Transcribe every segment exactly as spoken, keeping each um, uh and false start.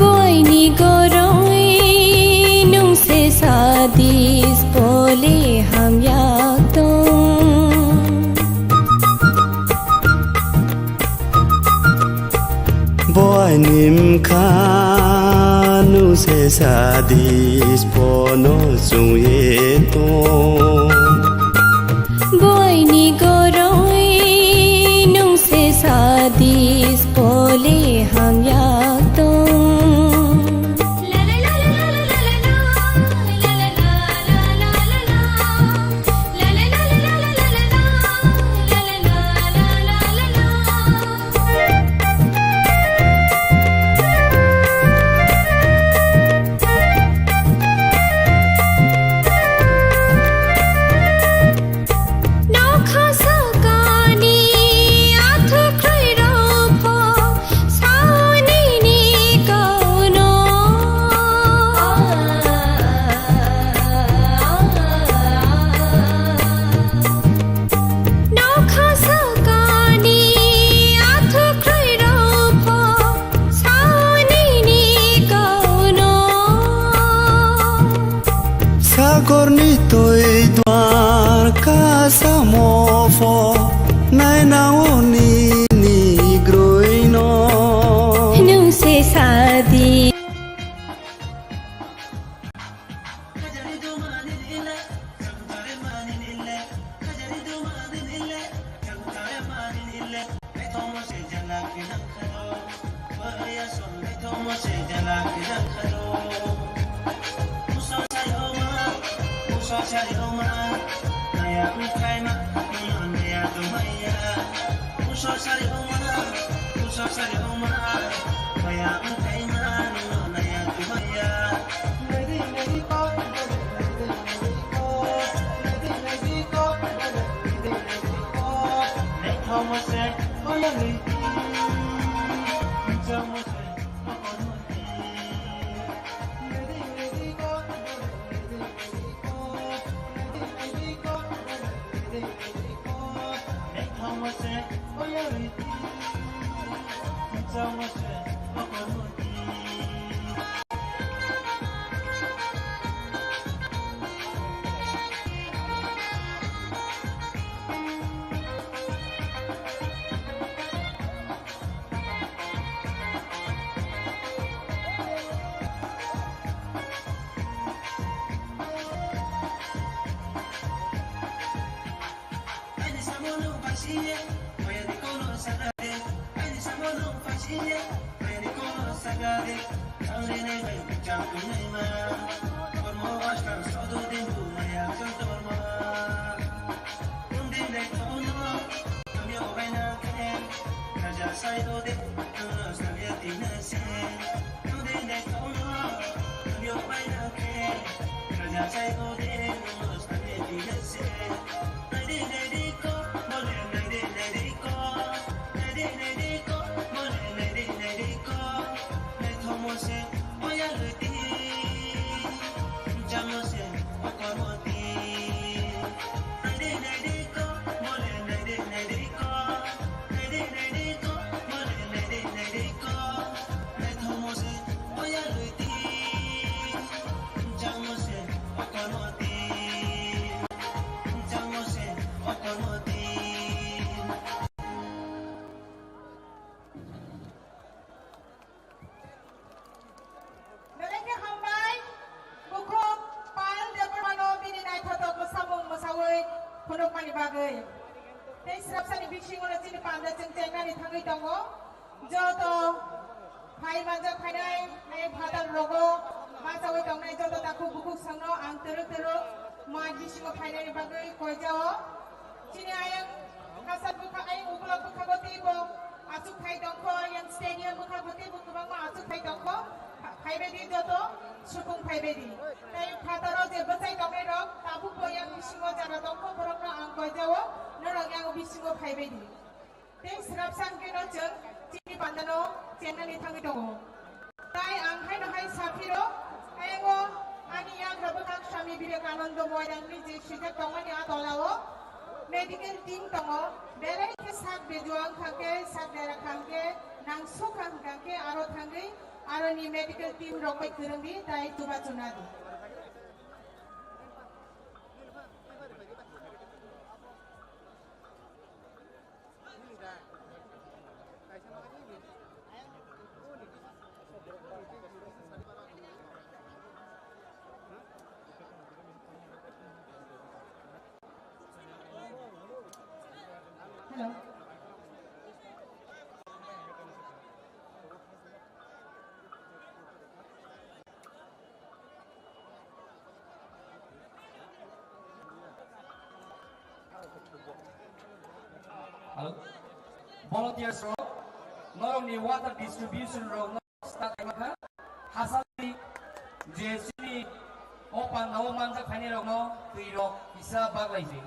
Boini goroi nung se sadis pole hamyak tong. Boini mkha nung se sadis pono sungye tong. Boini goroi nung se sadis pole hamyak tong. Nokha sakani athukrwi rokpho saunini kauno. Nokha sakani athukrwi rokpho saunini kauno. Sagorni twi duar kasamo pho nainao nini groino. Nung se sadi. Belai khe hambai, bukhuk Payal Debbarmano bini naithotok mwsamung mwsawi phunukmani bagwi. Tei swrapsani bisingono chini panda chwng chengnani thangwi tongo. Joto phai manjak phainai, ayang phatar rogo bachawi tongnai joto takhuk bukhuk songno ang twrwk twrwk mat bisingo phainani bagwi koijao. Chini ayang hachal bwkha, ayang ukulok bwkhago teibo achuk phai tongkho, yang stadium bwkhago teibo kwbangma achuk phai tongkho. Pha-, phaibaidi joto supung phaibaidi. Tei phataro je bwchai tongnai rok tabukbo yang bisingo jara tongkho, borokno ang koijao, norok yang bisingo phaibaidi. Tei swrapsa hwnkhe no chwng chini pandano chengnani thangwi tongo. Tai ang haino hai saphiro, ayango ani yagra bwkhak Swami Vivekananda Moidangni je swijak tongmani a tolao medical team tongo, belai khe sak bejua wngkha khe, sak dera kha hwnkhe Nang sukha hwnkha khe aro thangwi aroni medical team rok bai kwrwngdi tai chubachu nadi. Hello. Hello. Volunteers rok, norokni water distribution rok no start khaima kha. Hasani je chini o pandao manjak khainai rokno twi rok kisa baglai se.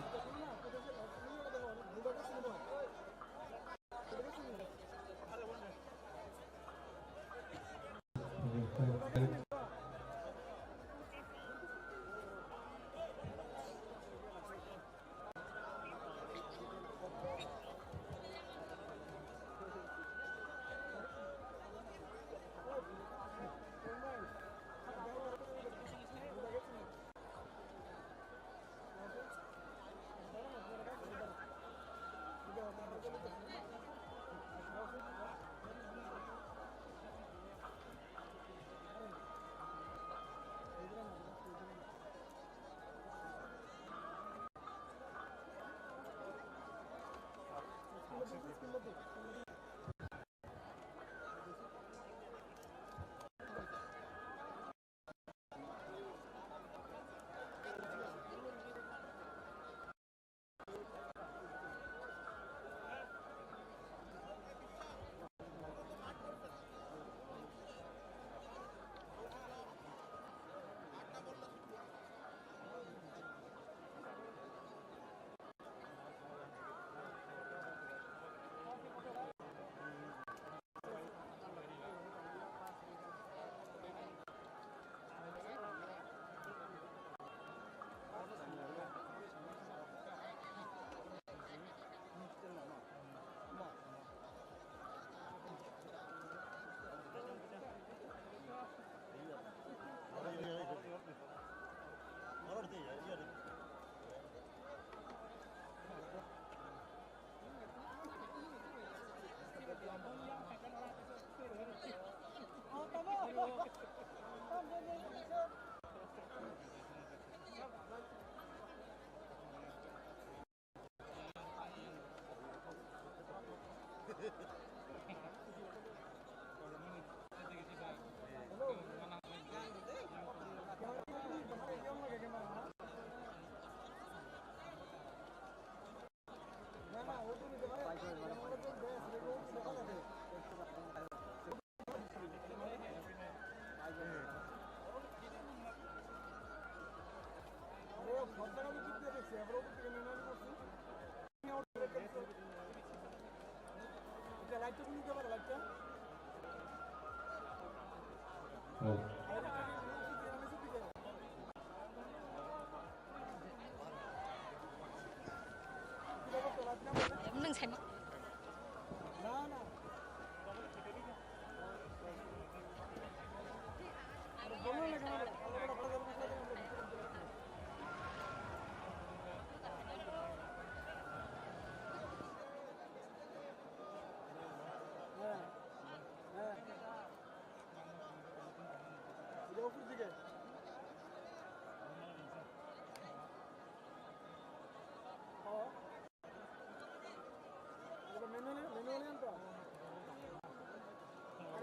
Nwng saima.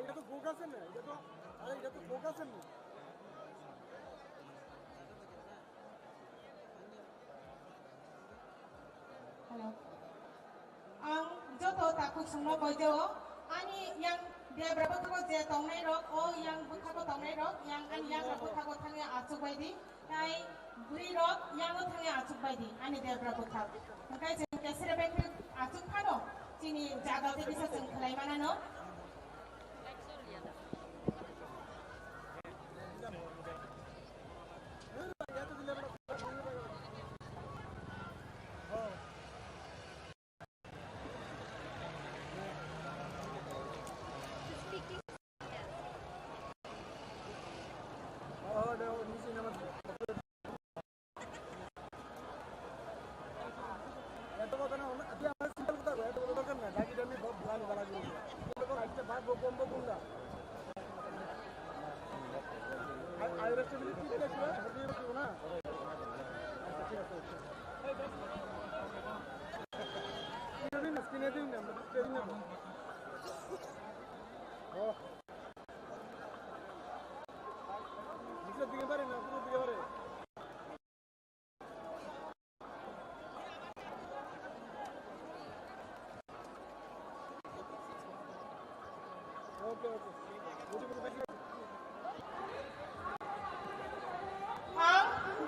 এটা তো ফোকাস নেই, এটা তো, আরে এটা তো ফোকাস নেই। Hello. Ang joto takhuk songno koiteo, ani yang debra bwthago je tongnai rok, o yang bwthago tongnai rok, yang ani yang bwthago thangya achuk bai di. Tai bwrwi rok yango thangwi achuk bai di, ani debra bwthak. Hwnkhe chwng kesere bai khe achuk phano chini jaga tei kisa chwng khlai manano. Ang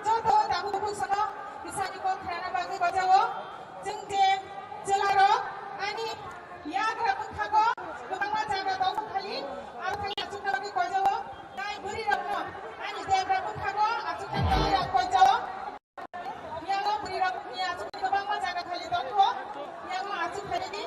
joto tabuk bukhuk sono bisani kok khrana bagwi bajao. Chwng je chwlarok ani yagra bwkhago kwbangma jaga tongo khali, ang thani achukna bagwi koijao. Tai bwrwirokno ani debra bwkhago achukna bagwi ang koijao. Yango bwrwirokni achukni kwbangma jaga khali tongkho. Yango achuk khaidi.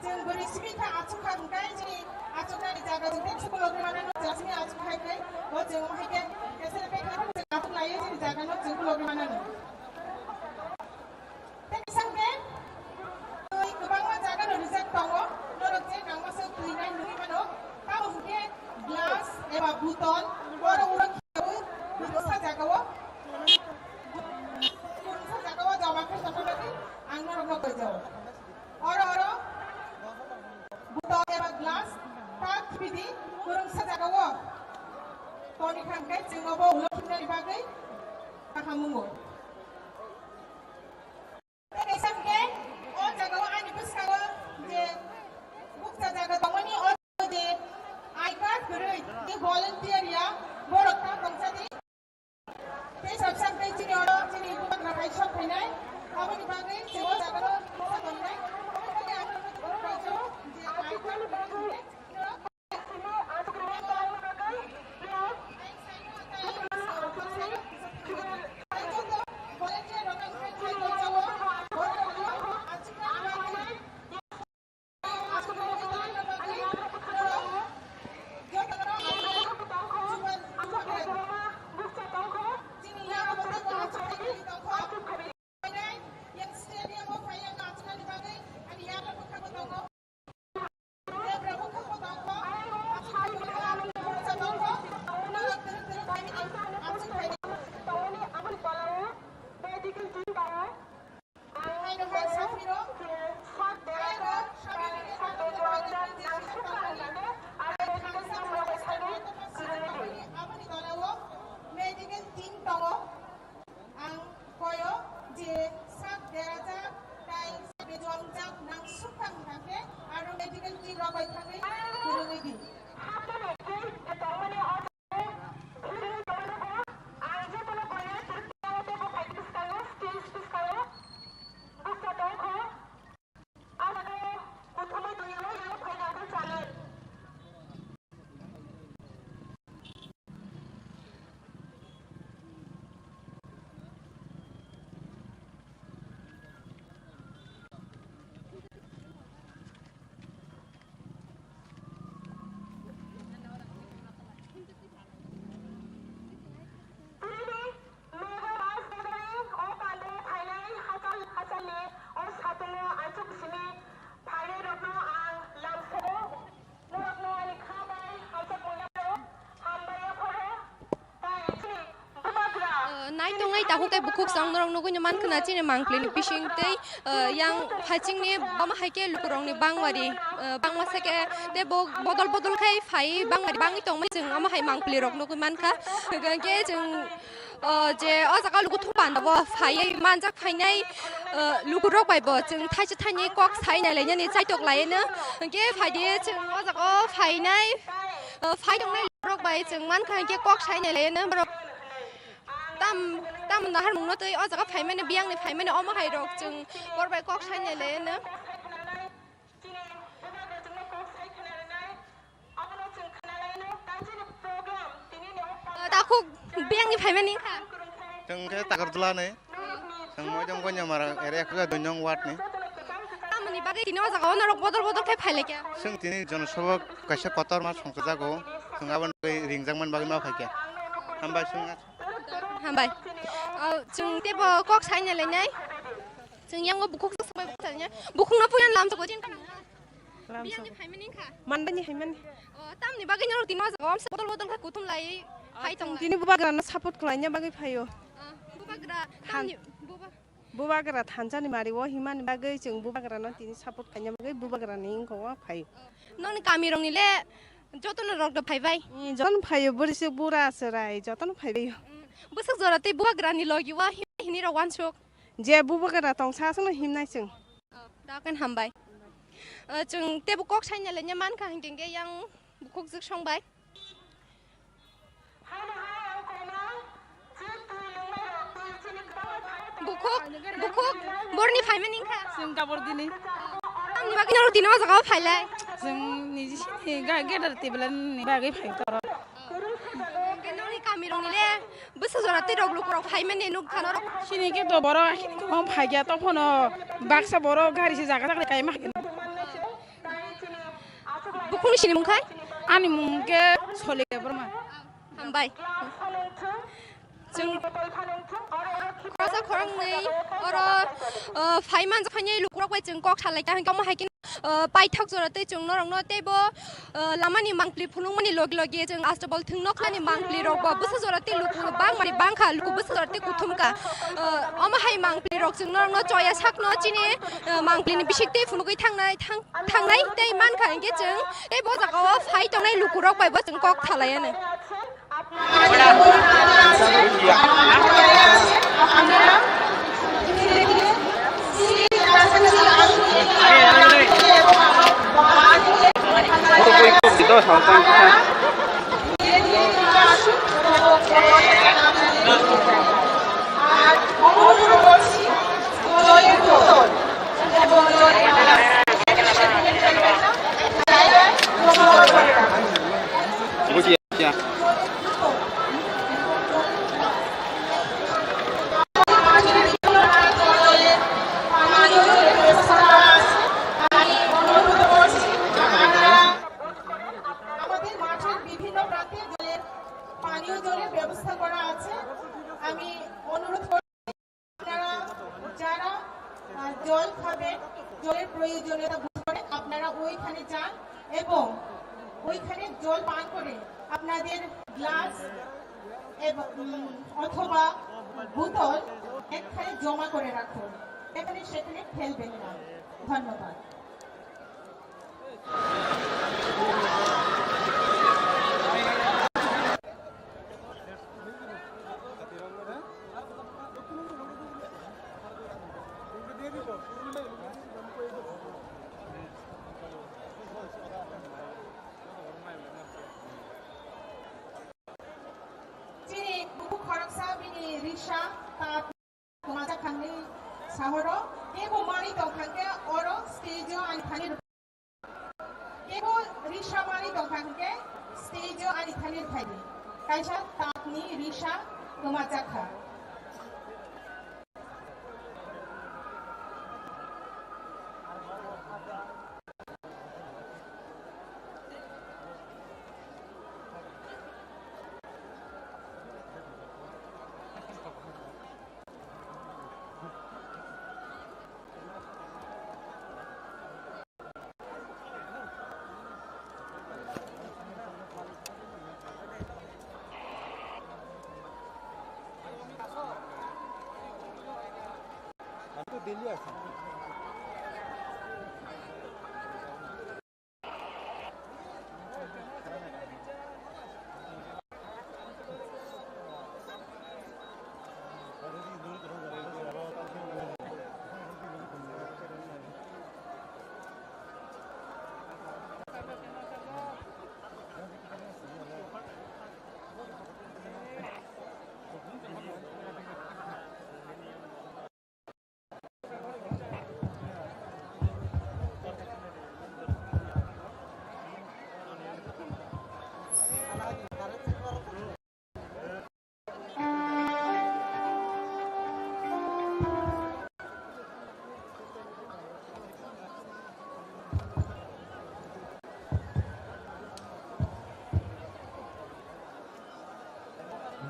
Chwng bwrwi simi kha achuk kha hwnkhe chini achuknani jaga chwng tei chukulogwi manano, chwng simi achuk khai khai bo chwng hai khe kesel pekha chwng achuk laiwi chini jagano chwng kulogwi manano. Tei kisa hwnkhe twi kwbangma jaga no rijak tongo, norok je nangma se twi nai nungwi mano, tamo hwnkhe glass eba button, oro ulo khewi kwrwngsa jaga o, kwrwngsa jaga o joma khai tongna bagwi ang norok no koijao. Oro oro button eba glass ta khibidi kwrwngsa jaga o toni kha hwnkhe chwng obo ulo khibnani bagwi kaham wngo. Tei kaisa hwnkhe o jaga o ani bwskango je bukcha jaga tongmani o je I card kwrwi je volunteer ya borok ta tongsa di. Tei sabsa tei chini oro chini bubagra bai sok phainai aboni bagwi chwng o jaga o bwsa tongnai. Aboni bagwi ang kaisa je I card kwrwi hwnkhe norok Medical team tongo. Ang koyo je sak derajak tai sak bejwamjak nang sukang hingkhe aro medical team rok bai thangwi kwrwngwi di. Nai tongnai takhuk tei bukhuk chwng norok nugui mankha na chini mangpli ni bising tei yang phaiching ni bama hai khe lukurok ni bangwari bangma sa khe tei bo bodol bodol khai phai bangwari bangwi tongmani chwng omo hai mangpli rok nugui mankha. Hwnkhe chwng O je o jaga luku thung panda bo phai manjak phainai luku rok bai bo chwng thaisa thaini kok sai nai lainani chaitok laino. Hwnkhe phaidi chwng o jaga o phainai phai tongnai rok bai chwng mankha hwnkhe kok sai nai laino borok tam tam nahar mungno tei o jaga phaimani biyangni phaimani omo hai rok chwng bor bai kok sai nai laino. Takhuk biyangni phaimani wngkha. Chwng khe Takarjala ni. Chwng Moidong Gonyamara area khe dui nong ward ni. Tamoni bagwi tini o jaga o norok bodol bodol khe phailaikha. Chwng tini jonosabha kaisa kotorma songchajago. Chwng aboni bagwi ringjakmani bagwi ma phaikha. Hambai chwng. Hambai. Chwng teibo kok saina lainai. Chwng yango bukhuk swk swk bai bwsajna. Bukhukno puyan lamjak o chini. Biyangni phaimani wngkha? Mandani phaimani. O, tamni bagwi norok tini o jaga o bodol bodol khe kuthum lai phai tong. Tini bubagrano support khlaina bagwi phaio. O, bubagra, tamni buba- Bubagra thansani mari o himani bagwi chwng bubagrano tini support khlaina bagwi bubagrani wngkha o phaio. O, noni kamirokni le jotono rok do phaibai? Jotono phaio, bwrwi se bura chwrai jotono phaibaio. Bwswk jora tei bubagrani logi o him-, hini rok uansuk? Je bubagra tong sa aswkno himnai chwng. O, da khe hambai. O, chwng tebo kok saina le nya mankha hinkhe yang bukhuk jwk song bai. Bukhuk, bukhuk, borni phaimani wngkha? Chwng kabor dini. Tamni bagwi norok tini o jaga o phailai? Chwng niji sini ga-, gedar tebelani bagwi phai toro. Hwnkhe noni kamirokni le bwsa jora tei rok lukurok phaimani nuk thano rok? Sini khe to borok, sini khe phai khe to phano baksa borok gari se jaga jaga kaima. Bukhukni sini mung khai? Ani mung khe Sole Debbarma. Hambai. Chwng khoroksa khoroknwi oro, uh, phai manjak phai lukurok bai chwng kok salai kha, hwnkhe omo hai khe, uh, paithak jora tei chwng norokno teibo, uh, lamani mangpli phunukmani logi logi chwng Astabol thwng noknani mangpli rok bo bwsa jora tei luku bangmani bangkha, luku bwsa jora tei kuthum kha. Uh, omo hai mangpli rok chwng norokno choya sakno chini, uh, mangpli ni bisik tei phunugwi thangnai thang-, thangnai tei mankha hinkhe chwng tei bo jaga o phai tongnai lukurok bai bo chwng kok thalaianw. আমাদের মাঠের বিভিন্ন প্রান্তে জলের পানীয় জলের ব্যবস্থা করা আছে। আমি অনুরোধ করছি, আপনারা যারা, আহ, জল খাবেন, জলের প্রয়োজনীয়তা বোধ করেন, আপনারা ওইখানে যান এবং ওইখানে জল পান করে আপনাদের গ্লাস এবং, উম, অথবা বোতল এখানে জমা করে রাখুন, এখানে সেখানে ফেলবেন না। ধন্যবাদ। Chini bukhuk khoroksa bini risa ta kwmajakha hwnwi sahoro, kebo manwi tongkha hwnkhe oro stage o ani thani rw-, kebo risa manwi tongkha hwnkhe stage o ani thani rwphai di. Kaisa tatni risa kwmajakha.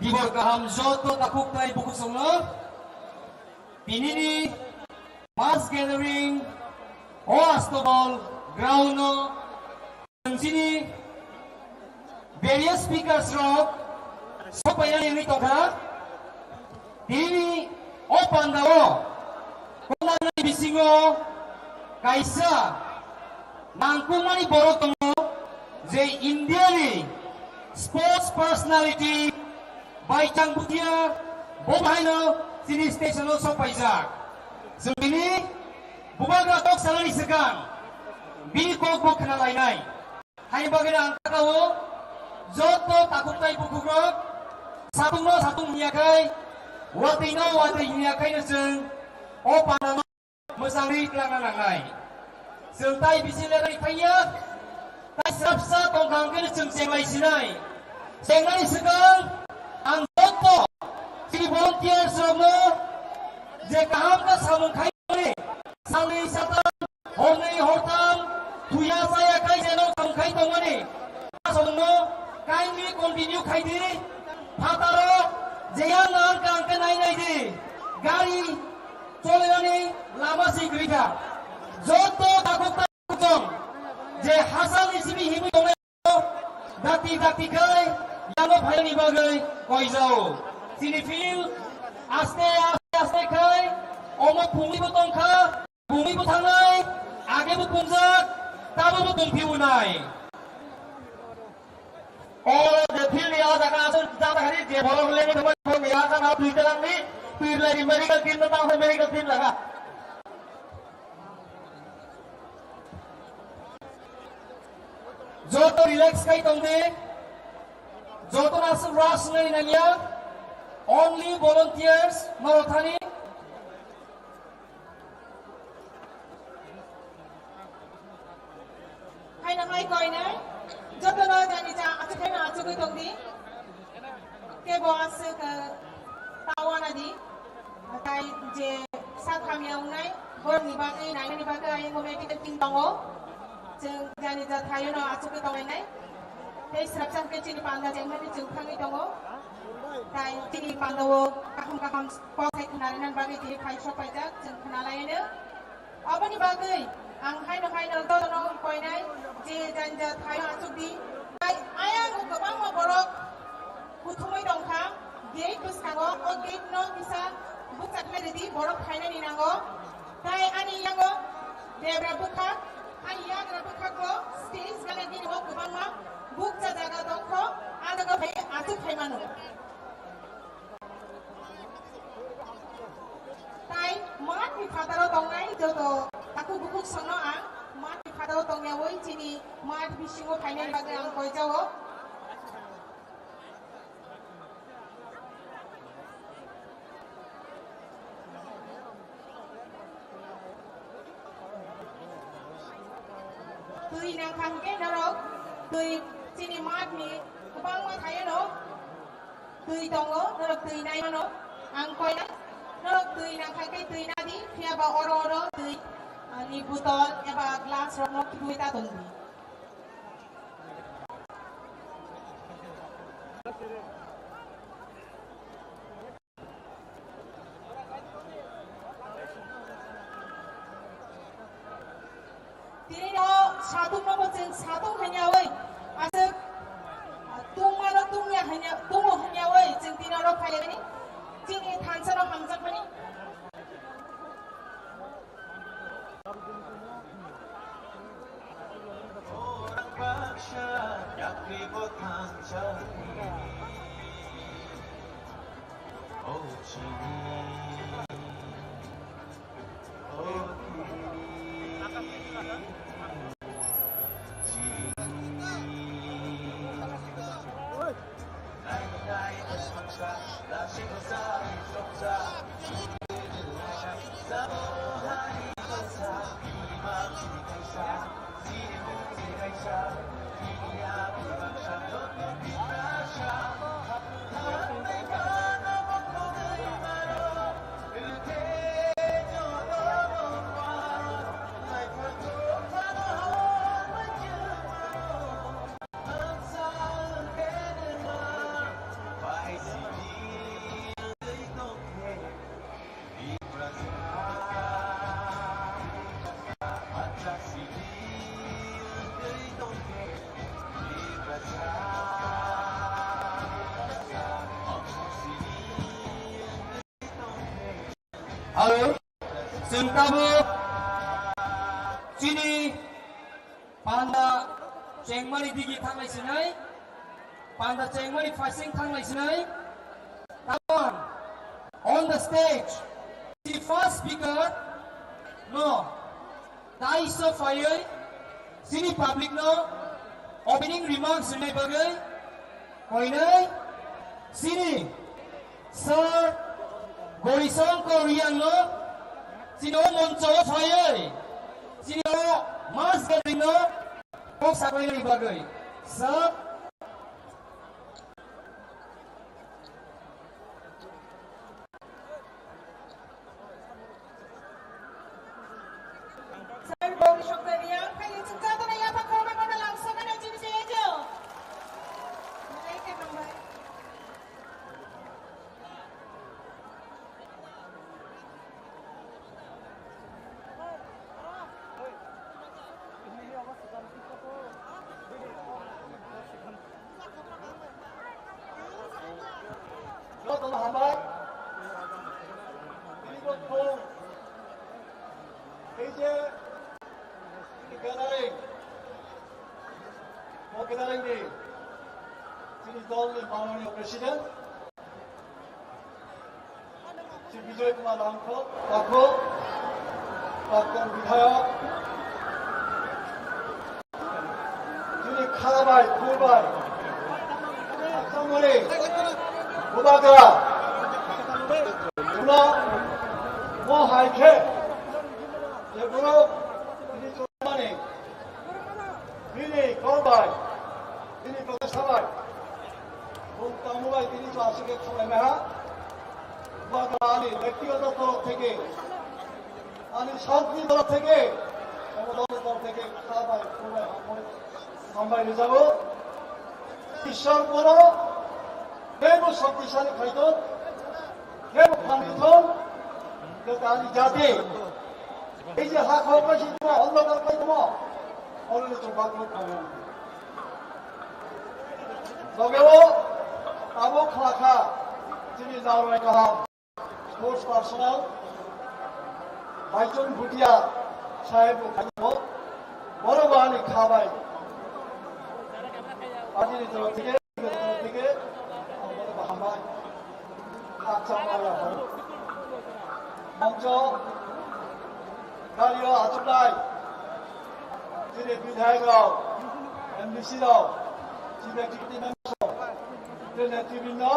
Dibor kaham joto takhuk tai bukhuk songno. Tinini mass gathering o Astabol ground no chini various speakers rok sopainani wngwi tongkha. Tini o pandao konani bisingo kaisa nangkukmani borok tongo, je India ni sports personality Baithang Bhutia bo bahaino chini station o sok paijak. Chwng bini bubagra kok sanani swkang bini kok bo khna lainai. Haini bagwi ang kaka o joto takhuk tai bukhuk rok satung no satung hinya khai, watwi no watwi hinya khai no chwng o panda no mwchangwi twlangna nangnai. Chwng tai bisi lerwi thangya, tai srapsa tongkha hwnkhe chwng chenglai sinai. Chengnani swkang ang joto chini volunteers rokno je kaham khe samung khaimani, salni satham, horni hortham, thuya chaya khai jeno samung khai tongmani. A samungno kindly continue khai di. Phataro je yang nang kang khe nai nai di. Gari Cholinani lama si kwrwi kha. Joto takhuk takhuk tong je hachal ni simi himwi tongnai dakti dakti khai yango phaini bagwi koijao. Chini field aste aste aste khai omo phungwi bo tongkha, phungwi bo thangnai, age bo phungjak, tabo bo tongphiu nai. O je field ni o jaga aswk jata hari je borok lengwi thangma borok ni asa na twi telangni, twi lai ni medical team no tang medical team laga. Joto relax khai tong di, joto no aswk rush nai nangya, only volunteers no thani. Haino hai koinai, jotono jani ja achuk haino achugwi tongdi. Kebo aswk, eh, tawana di. Tai je sak hamya wngnai, borokni bagwi, nainani bagwi ayang medical team tongo. Chwng jani ja thaiono achugwi tonglainai. Tei srapsa hwnkhe chini panda chengmani chwng thangwi tongo. Tai chini pandao kaham kaham kok hai khwnarwna bagwi tini phai sok paijak, chwng khwnalaino. Aboni bagwi ang haino haino jotono wng koinai je janja thaio achukdi. Tai ayang kwbangma borok kuthumui tongkha gate bwskango, o gate no kisa bukchaknai rwdi, borok phainani nango. Tai ani yango debra bwkhak, ani yagra bwkhakbo stage gana gini o kwbangma bukcha jaga tongkho, a jaga phai achuk phaimano. Tai math ni phataro tongnai joto takhuk bukhuk songno ang math ni phataro tongyawi chini math bisingo phainani bagwi ang koijao. Twi nangkha hwnkhe norok twi chini math ni kwbangma thaio no. Twi tongo, norok twi nai mano. Ang koina, norok twi nangkha khe twi nadi, phiya ba oro oro twi, ah, ni botol eba glass rokno khibui ta tongdi. Tini no satung no bo chwng satung hanya oi. Aswk tungma no tungya hanya, tungo hanya oi. Chwng tini oro phai ani. Chini thansa no hamjak mani. Aro chwng tabuk chini panda chengmani digi thanglai sinai, panda chengmani phaising thanglai sinai. Tabuk on the stage, the first speaker, no, dais o phaiwi chini public no opening remarks rwnai bagwi koinai chini Sir Gorisongkor Riang no chini o moncho o phaiwi chini o mass gathering no kok sabaini bagwi. Sir, Sir Gorisongkor Riang, phaiwi chwng chatana yapha khorokma mano lamsokna chini se ejo. Malai khe hambai. Jotono hambai. Tini bo thung. Ei je gathering, bo gathering ni chini dol ni mananiya president, Shri Bijoy Kumar Langkho, Langkho, Prakthan Bidhayok, chini Khalabai, Phulbai, Hakchangmani, Bubagra, Jula, Mo Hai Khe, Jeburo, chini Chumani, Bini Kolbai, Bini Kolbai Sabai, Bung Tamubai, Bini Chwasike Khulai Meha, Bubagra ani ব্যক্তিগত তরফ থেকে, ani সংস্থার তরফ থেকে, সংগঠনের তরফ থেকে, Khalabai, Khulai, Hambai, Hambai Rijabo, Ishwar Bono, Bebo Shaktisali Khaito, Bebo Khanito, Jatani Jati, Ei je ha khoroknwi sitimo, hondokar khlaitimo, oroni chwng baklo thango. Logeo abo khlakha chini Naorai Kaham sports personnel Baichung Bhutia saheb bo khaitimo, borok bo ani kha bai. Ajini toro thike. Thike hambai. Khakchangma yapharo. Mongso gario achuknai. Chini bidhayok rok, M D C rok, chief executive member rok, chini netribrinno,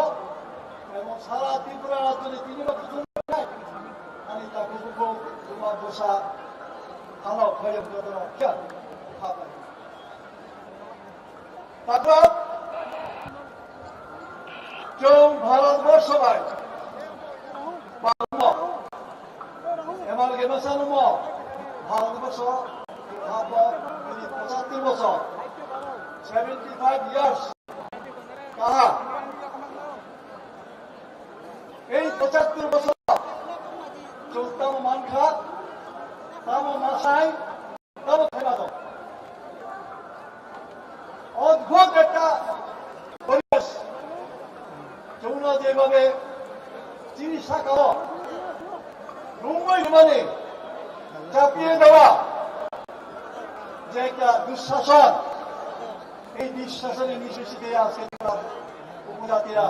ebong sara Tripura rajyoni tini bo kuchung nai. Ani takhuk bukhuk, buma bwsa, hano khoyok jotono khe khabai. Takhuk, chwng Bharat borsho bai, Bharat, emal gema sanumo, Bharat borsho, habo, ini pochattor bochor, seventy five years, kaha, ei pochattor bochor, chwng tamo mankha, tamo masai, Tamo khaima tong. অদ্ভুত একটা পরিবেশ। যমুনা যেভাবে চিনি শাখাও রুমবাই রুমানে চাপিয়ে দেওয়া যে একটা দুঃশাসন, এই দুঃশাসনের নিঃশেষিতে আজকে আমরা উপজাতিরা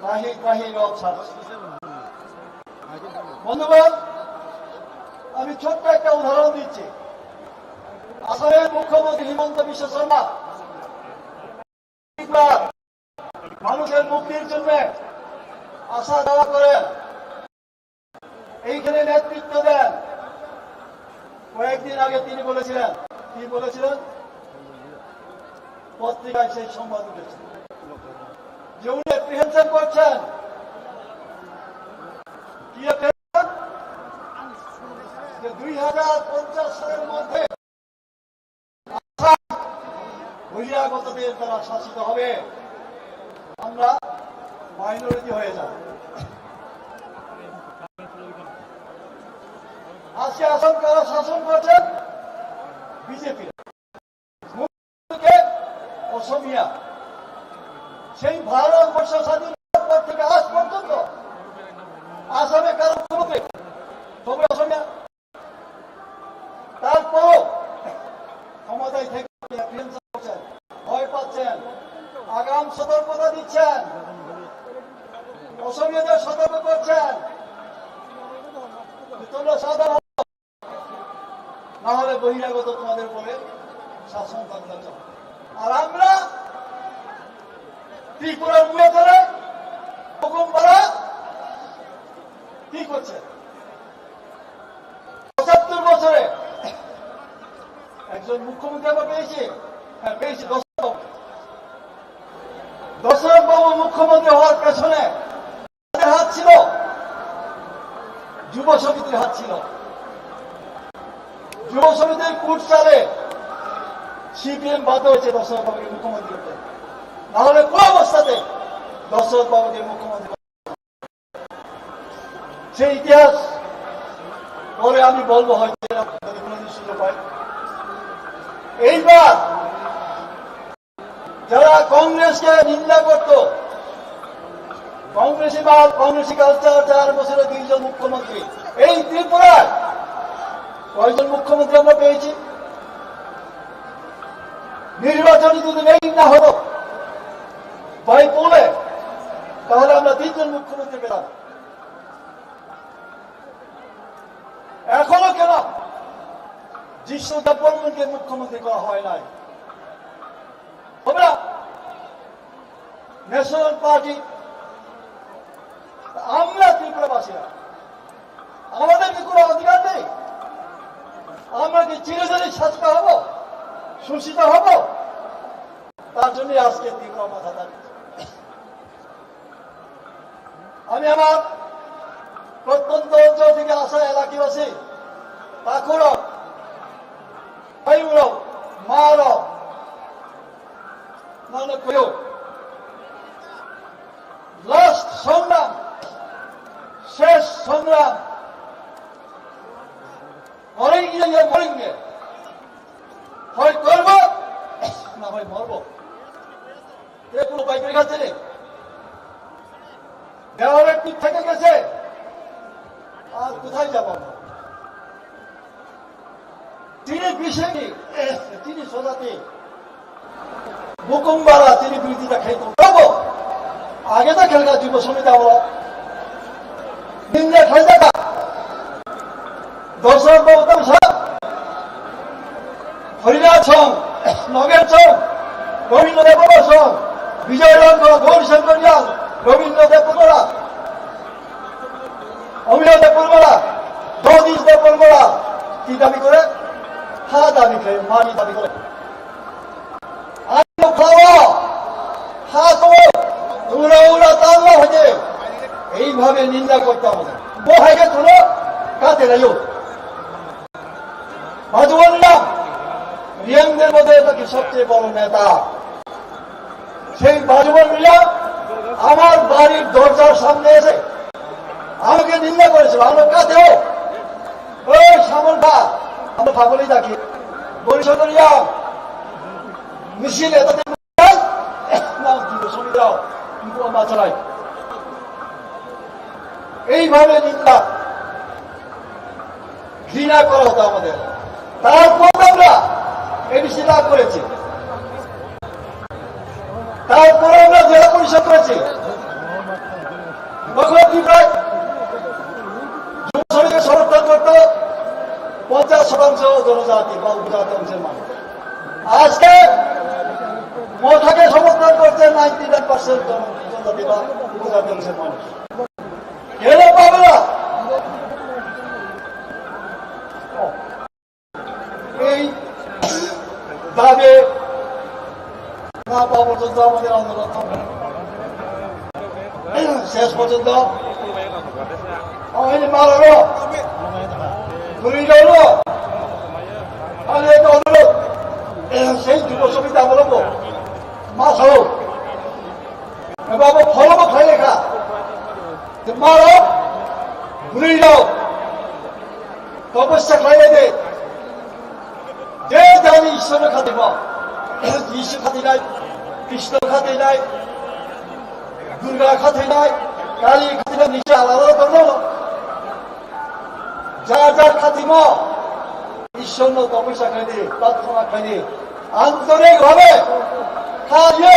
ত্রাহি ত্রাহি রব ছাড়ছে। বন্ধুগণ, আমি ছোট্ট একটা উদাহরণ দিচ্ছি। আসামের মুখ্যমন্ত্রী হিমন্ত বিশ্ব শর্মা একবার মানুষের মুক্তির জন্য আশা দাঁড়া করেন, এইখানে নেতৃত্ব দেন। কয়েকদিন আগে তিনি বলেছিলেন, কি বলেছিলেন? পত্রিকায় সেই সংবাদ উঠেছে যে উনি অ্যাপ্রিহেনশন করছেন। কি অ্যাপ্রিহেনশন? যে দুই হাজার পঞ্চাশ সালের মধ্যে আসাম বহিরাগতদের দ্বারা শাসিত হবে, আমরা মাইনরিটি হয়ে যাব। আজকে আসাম কারা শাসন করছেন? বিজেপি। অসমিয়া। সেই ভারতবর্ষ স্বাধীন হওয়ার পর থেকে আজ পর্যন্ত আসামে কারো ক্ষমতা নেই। সবাই অসমীয়া। তারপরও ক্ষমতায় থেকে আপনি ফিরে যাচ্ছেন, ভয় পাচ্ছেন, আগাম সতর্কতা দিচ্ছেন, অসমীয়াদের সতর্ক করছেন যে তোমরা সাবধান হও, না হলে বহিরাগত তোমাদের উপরে শাসন করতে চাও। আর আমরা ত্রিপুরার মুখে ধরে হুকুম করা কি করছে? পঁচাত্তর বছরে একজন মুখ্যমন্ত্রী আমরা পেয়েছি, হ্যাঁ, পেয়েছি দশরথ বাবু। দশরথ বাবু মুখ্যমন্ত্রী হওয়ার পেছনে কাদের হাত ছিল? যুব সমিতির হাত ছিল। যুব সমিতির কুট চালে সিপিএম বাধ্য হয়েছে দশরথ বাবুকে মুখ্যমন্ত্রী করতে, নাহলে কোনো অবস্থাতে দশরথ বাবুকে মুখ্যমন্ত্রী। সেই ইতিহাস পরে আমি বলবো হয়তো, এরা যদি কোনোদিন সুযোগ পায়। এইবার যারা কংগ্রেসকে নিন্দা করত, কংগ্রেসি মাল, কংগ্রেসি কালচার, চার বছরে দুইজন মুখ্যমন্ত্রী, এই ত্রিপুরায় কয়জন মুখ্যমন্ত্রী আমরা পেয়েছি? নির্বাচনে যদি নেই না হতো, বাই পোলে, তাহলে আমরা তিনজন মুখ্যমন্ত্রী পেতাম। এখনো কেন জিষ্ণুদেব বর্মনকে মুখ্যমন্ত্রী করা হয় নাই? আমরা ন্যাশনাল পার্টি, আমরা ত্রিপুরাবাসীরা, আমাদের কি কোনো অধিকার নেই? আমরা কি চিরদিনই শাসিত হব, শোষিত হব? তার জন্য আজকে ত্রিপুরা মাথা দাঁড়িয়েছে। আমি আমার প্রত্যন্ত অঞ্চল থেকে আসা এলাকাবাসী, পাখুরক, ভাইউরক, মারক, নানা কয়ো, লাস্ট সংগ্রাম, শেষ সংগ্রাম, মরে গিয়ে ইয়ে মরে গিয়ে হয় করব, না হয় মরব। এ কোনো বাইকের কাছে নেই। দেওয়ালে টিক থেকে গেছে, আর কোথায় যাব আমরা? তিনি বিশেষী, তিনি স্বজাতি, মুকুমবালা, তিনি বিরোধিতা খেয়ে তো পাবো। আগে তো খেলকা যুব সমিতি আমরা নিন্দা খাই দেখা। দর্শক বাবু, হরিনাথ সং, নগেন সং, রবীন্দ্র দেববর্মা সং, বিজয় রঙ্গ, গৌরীশঙ্কর রিয়াং, রবীন্দ্র দেববর্মা, অমিয় দেববর্মা, জগদীশ দেববর্মা কি দাবি করে? হা দাবি করে, মানি দাবি করে। আর খাওয়া, হা তো উড়া উড়া তাল্লা হয়ে এইভাবে নিন্দা করতে হবে। ও হাইকে তুলো, কাতে রাইও। বাজুবন রিয়াং, রিয়াংদের মধ্যে নাকি সবচেয়ে বড় নেতা। সেই বাজুবন রিয়াং আমার বাড়ির দরজার সামনে এসে আমাকে নিন্দা করেছিল। আমরা কাঁদেও, ওই সামন খা, আমরা ফাগলি ডাকি, বরিশাল রিয়াং মিছিল এটাতে না, কিন্তু সুবিধা, কিন্তু আমরা চালাই। এইভাবে নিন্দা, ঘৃণা করা হতো আমাদের। তারপর আমরা এডিসি লাভ করেছি, তারপরে আমরা জেলা পরিষদ করেছি। তখন ত্রিপুরায় যুব সমাজকে সমর্থন করত পঞ্চাশ শতাংশ জনজাতি বা উপজাতি অংশের মানুষ। আজকে মথাকে সমর্থন করছে নাইনটি নাইন পার্সেন্ট জনজাতি বা উপজাতি অংশের মানুষ। কেন পাবে না? এই দাবি না পাওয়া পর্যন্ত আমাদের আন্দোলন থামবে না। শেষ পর্যন্ত আমি মারারও, গুলি রইল। আমি একটা অনুরোধ, সেই যুব সমিতি আমলক মাসাও, এবার ফলব খাই লেখা, যে মারো, গুলি দাও, তপস্যা খাই দে। যে জানি ঈশ্বর খাতে পাও, যিশু খাতে নাই, কৃষ্ণ খাতে নাই, দুর্গা খাতে নাই, Kali khatimo nisa alala tongno. Jar jar khatimo Ishwarno topisa khaidi, prarthona khaidi, antorik bhabe khaye.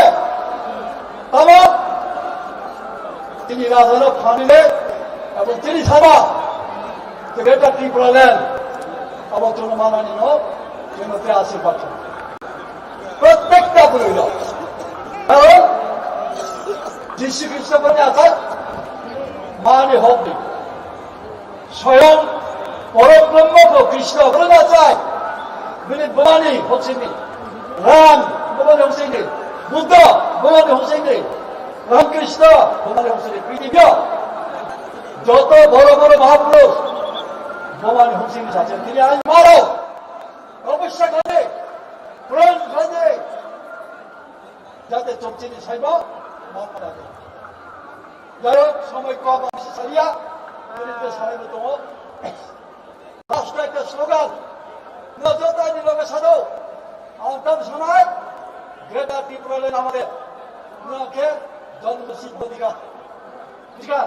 Tamo tini rajano phanile, abo tini sama Greater Tipraland, abo tono manani no, tono te asirbat. Prottekta bwrwino. Karon Jisu Khristo boni achai mani hokni. Soyong Porok Brahma bo Krishna bwrwino achai. Bini bumani hoksini. Ram bumani hoksini. Buddha bumani hoksini. Ram Krishna bumani hoksini. Prithibiyo joto boro boro mahapurush bumani hoksini sacha. Tini ang maro. Obisya khade. Pran khade. Jate chokchini saiba, ma khade. Jai hok, somoi kom, ang se sariya, tini te sarai bo tongo. Last ekta slogan, no jotoni loge sado, ang tam sanai, Greater Tipraland amade, no khe, jonmo siddho dikha. Dikha.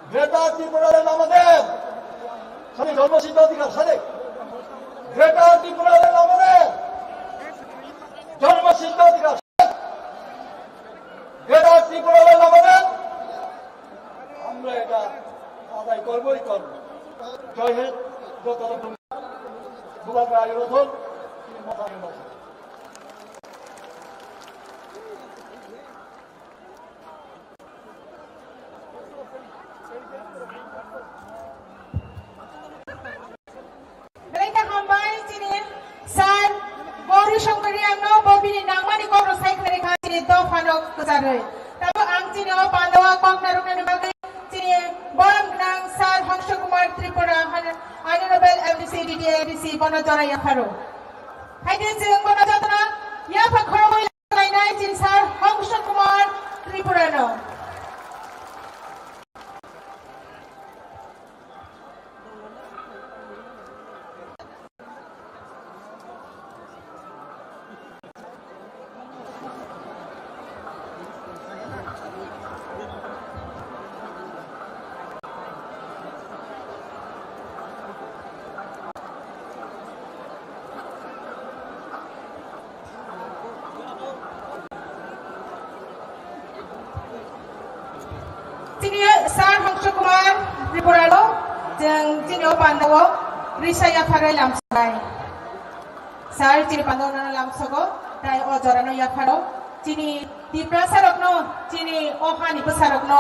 Greater Tipraland amade, sani jonmo siddho dikha, sani. Greater Tipraland amade, jonmo siddho dikha. Greater Tipraland amade, আমরা এটা আদায় করবই করব। জয় হিন্দ, যত রকম বুবাগ্রা আয়োজন, Belai khe hambai chini sir Gauri Shankar Riang no bo bini nangmani kok rok sai khlai kha chini dopha no kwcharwi. Tabo ang chini o pandao kok narwknani bagwi chini borom gwnang sir Hangsha Kumar Tripura, Honorable M D C, D D A, A D C bono jora yapharo. Haide chwng bono jotono yapha khoroknwi. Lainai chini sir Hangsha Kumar Tripura no. Chini sir Hangsha Kumar Tripura no, chwng chini o pandao risa yapharwi lamsai. Sir chini pandao no lamsogo, tai o jora no yapharo. Chini Tiprasa rokno, chini o hani bwsa rokno,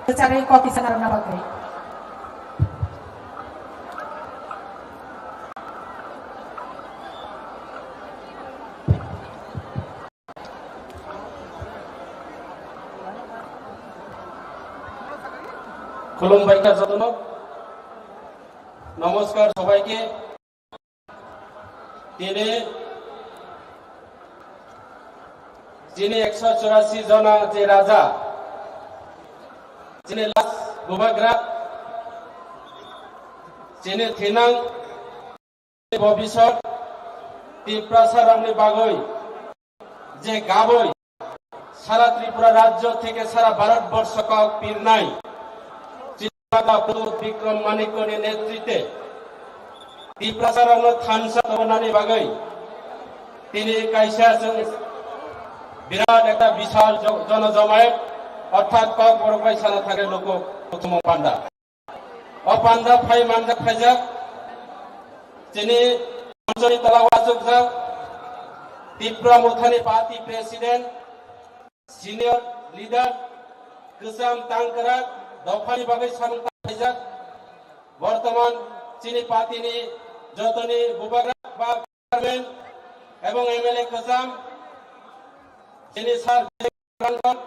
bwcharwi kok kisa narwkna bagwi. Khulumbai kha jotono. Namaskar sobaike. Tini chini ekso churasi jona je raja, chini last bubagra, chini thinang bobisot Tiprasa rokni bagwi je gaboi sara Tripura rajyo theke sara Bharat borsho kok pirnai Chini Baba Pradyut Bikram Manikyani netritwe Tiprasa rokno thansa tongmani bagwi tini kaisa chwng birat ekta bisal jo-, jonojomayat orthat kokborok bai sana thangwi luku kuthumung panda. O panda phai manjak phaijak chini Anjali tola o achukjak Tipra Mothani party president, senior leader, kwcham tangkwrak dophani bagwi samung tanglaijak. Bortoman chini party ni jotoni bubagra ba chairman ebong M L A kwcham chini sir Ranjan,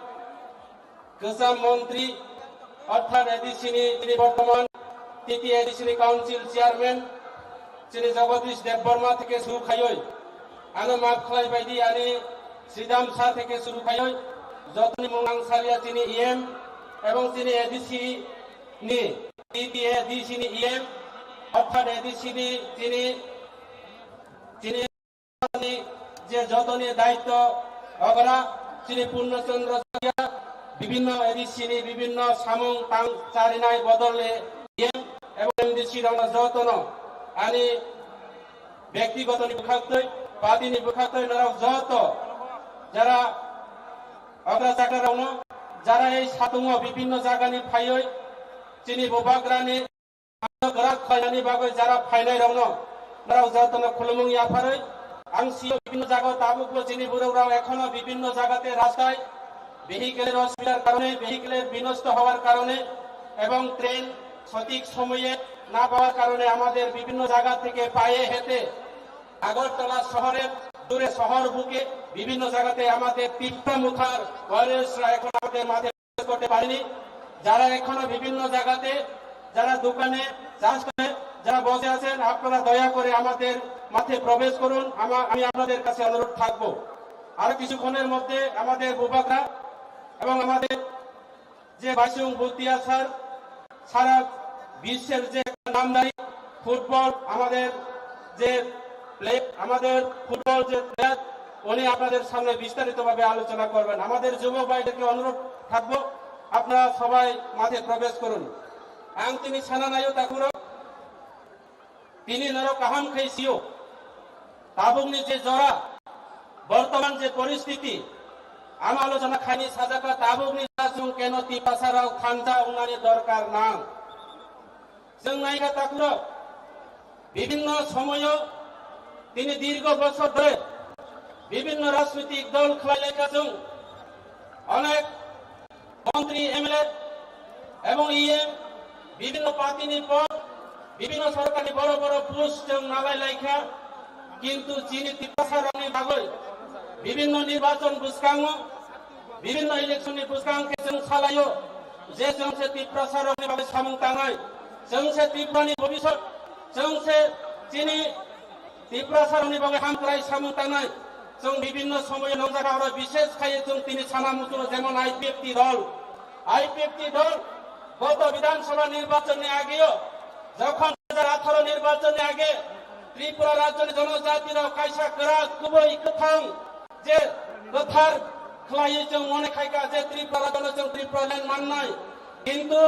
kwcham montri, orthat A D C ni, chini bortoman T T A D C ni council chairman, chini Jagadish Debbarma theke suru khaioi, ano maaf khlai baidi ani Sridham sir theke suru khaioi, jotoni mung ang saria chini E M, ebong chini A D C ni, T T A D C ni E M, orthat A D C ni chini, chini je jotoni daitto ogra chini Purno Chandra Saria, B bibhinno A D C ni bibhinno samung tang charinai bodole M D C rokno jotono ani bektiguto ni bwkhaktwi, party ni bwkhaktwi norok joto jara okra chakra rokno, jara ei satungo bibhinno jagani phaiwi chini bubagrani Kwrak khlainani bagwi jara phainai rokno norok jotono khulumung yapharwi ang sio bibhinno jaga tabukbo chini borok rok ekhono bibhinno jagate rastai vehicle-এর অসুবিধার কারণে, vehicle-এর বিনষ্ট হওয়ার কারণে এবং ট্রেন সঠিক সময়ে না পাওয়ার কারণে আমাদের বিভিন্ন জায়গা থেকে পায়ে হেঁটে আগরতলা শহরের দূরে শহর বুকে বিভিন্ন জায়গাতে আমাদের তিপ্রা মুখার ওয়ারিয়র্সরা এখন আমাদের মাঝে করতে পারেনি। যারা এখনো বিভিন্ন জায়গাতে যারা দোকানে চাষ করে যারা বসে আছেন, আপনারা দয়া করে আমাদের মাঠে প্রবেশ করুন। আমা- আমি আপনাদের কাছে অনুরোধ থাকবো, আর কিছুক্ষণের মধ্যে আমাদের বুবাকরা এবং আমাদের যে বাইচুং ভুটিয়া স্যার সারা বিশ্বের যে একটা নামধারী ফুটবল আমাদের যে প্লে আমাদের ফুটবল যে প্লেয়ার, উনি আপনাদের সামনে বিস্তারিতভাবে আলোচনা করবেন। আমাদের যুবক ভাইদেরকে অনুরোধ থাকবো, আপনারা সবাই মাঠে প্রবেশ করুন। Ang tini sana nayo takuro, tini norok kaham khai sio. Tabukni je jora, bortoman je poristiti, ama alochona khaini sajaka tabukni jora chwng keno Tiprasa rok thanja wngnani dorkar nang. Chwng naikha takuro, bibhinno somoyo tini dirgo bosor dhore bibhinno rajnitik dol khlai laikha chwng. Onek মন্ত্রী, এমএলএ এবং ইএম, বিভিন্ন পার্টির পদ, বিভিন্ন সরকারি বড় বড় post chwng nalai laikha, কিন্তু chini Tiprasa rokni bagwi বিভিন্ন নির্বাচন bwskango, বিভিন্ন ইলেকশননি bwskang khe chwng salaio je chwng se Tiprasa rokni bagwi samung tangnai, chwng se Tiprani bobisot, chwng se chini Tiprasa rokni bagwi hamkrai samung tangnai. Chwng bibhinno somoyo nongjak aro bishesh khaiye chwng tini sana muchungo jemon IPFT dol. IPFT dol goto Bidhan Sabha nirbachonni ageo jokhon dui hajar atharo nirbachonni age Tripura rajyoni jonojati rok kaisa kwrak kubui kwthang je kwthar khlaiwi chwng mone khaikha je Tripura rajyono chwng Tripura land mannai. Kintu